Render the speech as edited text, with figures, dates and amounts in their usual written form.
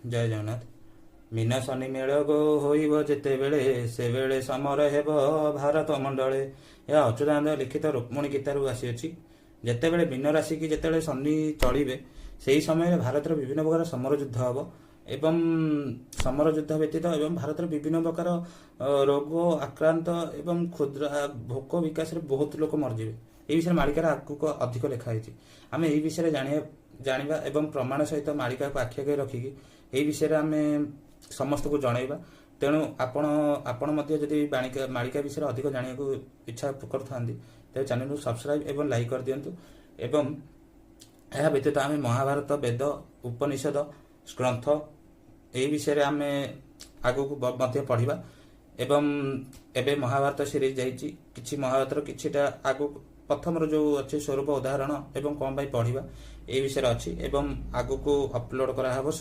ଜୟ ଜଗନ୍ନାଥ। ମୀନ ଶନି ମେଳ ଗୋ ହୋଇବ ଯେତେବେଳେ, ସେବେଳେ ସମର ହେବ ଭାରତ ମଣ୍ଡଳେ। ଏହା ଅଚ୍ୟୁତାନନ୍ଦ ଲିଖିତ ରୁକ୍ମଣୀ ଗୀତାରୁ ଆସିଅଛି। ଯେତେବେଳେ ମୀନ ରାଶିକି ଯେତେବେଳେ ଶନି ଚଳିବେ, ସେହି ସମୟରେ ଭାରତରେ ବିଭିନ୍ନ ପ୍ରକାର ସମର ଯୁଦ୍ଧ ହେବ ଏବଂ ସମର ଯୁଦ୍ଧ ବ୍ୟତୀତ ଏବଂ ଭାରତରେ ବିଭିନ୍ନ ପ୍ରକାର ରୋଗ ଆକ୍ରାନ୍ତ ଏବଂ କ୍ଷୁଦ୍ର ଭୋକ ବିକାଶରେ ବହୁତ ଲୋକ ମରିଯିବେ। ଏହି ବିଷୟରେ ମାଳିକାରେ ଆଗକୁ ଅଧିକ ଲେଖା ହେଇଛି। ଆମେ ଏହି ବିଷୟରେ ଜାଣିବା ଏବଂ ପ୍ରମାଣ ସହିତ ମାଳିକାକୁ ଆଖି ଆଗରେ ରଖିକି ଏହି ବିଷୟରେ ଆମେ ସମସ୍ତଙ୍କୁ ଜଣାଇବା। ତେଣୁ ଆପଣ ମଧ୍ୟ ଯଦି ମାଳିକା ବିଷୟରେ ଅଧିକ ଜାଣିବାକୁ ଇଚ୍ଛା କରୁଥାନ୍ତି, ତେବେ ଚ୍ୟାନେଲକୁ ସବସ୍କ୍ରାଇବ୍ ଏବଂ ଲାଇକ୍ କରିଦିଅନ୍ତୁ। ଏବଂ ଏହା ବ୍ୟତୀତ ଆମେ ମହାଭାରତ, ବେଦ, ଉପନିଷଦ ଗ୍ରନ୍ଥ ଏହି ବିଷୟରେ ଆମେ ଆଗକୁ ମଧ୍ୟ ପଢ଼ିବା। ଏବଂ ଏବେ ମହାଭାରତ ସିରିଜ୍ ଯାଇଛି। କିଛି ମହାଭାରତର କିଛିଟା ଆଗକୁ ପ୍ରଥମର ଯେଉଁ ଅଛି ସ୍ୱରୂପ, ଉଦାହରଣ ଏବଂ କ'ଣ ପାଇଁ ପଢ଼ିବା, ଏହି ବିଷୟରେ ଅଛି ଏବଂ ଆଗକୁ ଅପଲୋଡ଼ କରାହେବ।